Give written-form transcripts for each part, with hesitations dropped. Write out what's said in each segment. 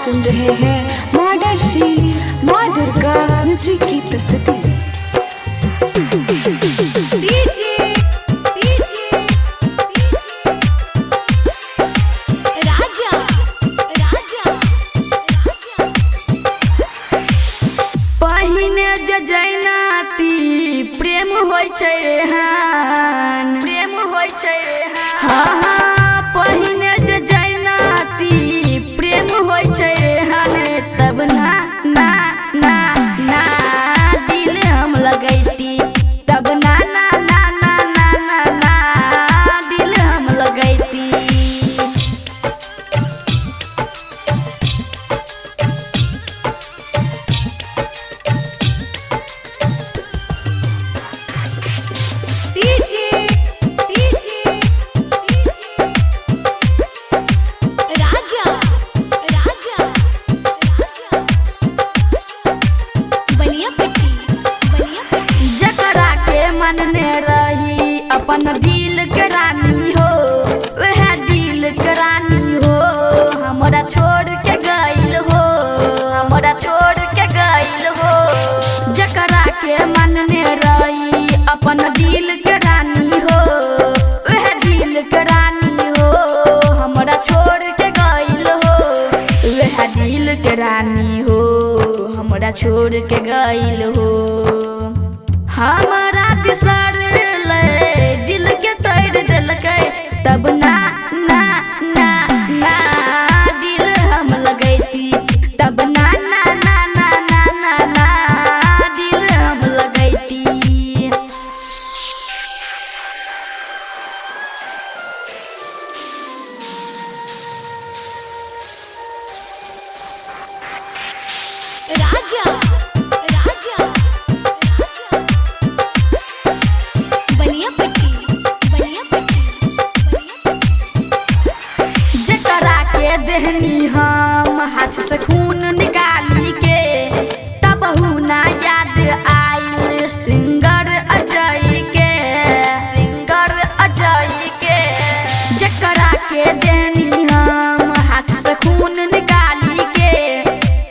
सुन रहे हैं मॉडर्न श्री माँ दुर्गा म्यूजिक की प्रस्तुति। डीजे डीजे राजा राजा राजा। पहिने जजैनाती प्रेम होइ छै एहन, प्रेम होइ छै हाँ हाँ। पहिने जजैनाती प्रेम होइ छै एहन, तब ना ना ना ना दिल हम लगैती, तब ना ना ना ना ना ना ना दिल हम लगैती। डीजे डीजे राजा राजा राजा। बलियापट्टी बलियापट्टी। जकरा के मनने रही अपन दिल के रानी हो, वह दिल के रानी हो हमरा छोड़ के गइल हो, हमरा छोड़ के गइल हो। जकरा के मनने रही अपन दिल के रानी हो, वह दिल के रानी हो हमरा छोड़ के गइल हो, वह दिल के रानी हो हमरा छोड़ के गइल हो। हमरा बिसर ले दिल के तोड़ देलकै, तब ना ना ना ना दिल हम लगैती, तब ना ना ना ना ना ना ना दिल हम लगैती। राजा राजा बलियापट्टी बलियापट्टी। जकरा के देहनी हम हाथ से खून निकाली के, तब ना याद आइल सिंगर अजय के, सिंगर अजय के। जकरा के देहनी हम हाथ से खून निकाली के,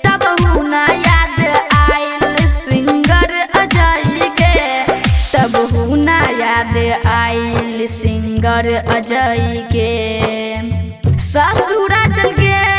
तब ना याद आइल सिंगर अजय के, तब ना याद आइल सिंगर अजय के। ससुरा चल गेली।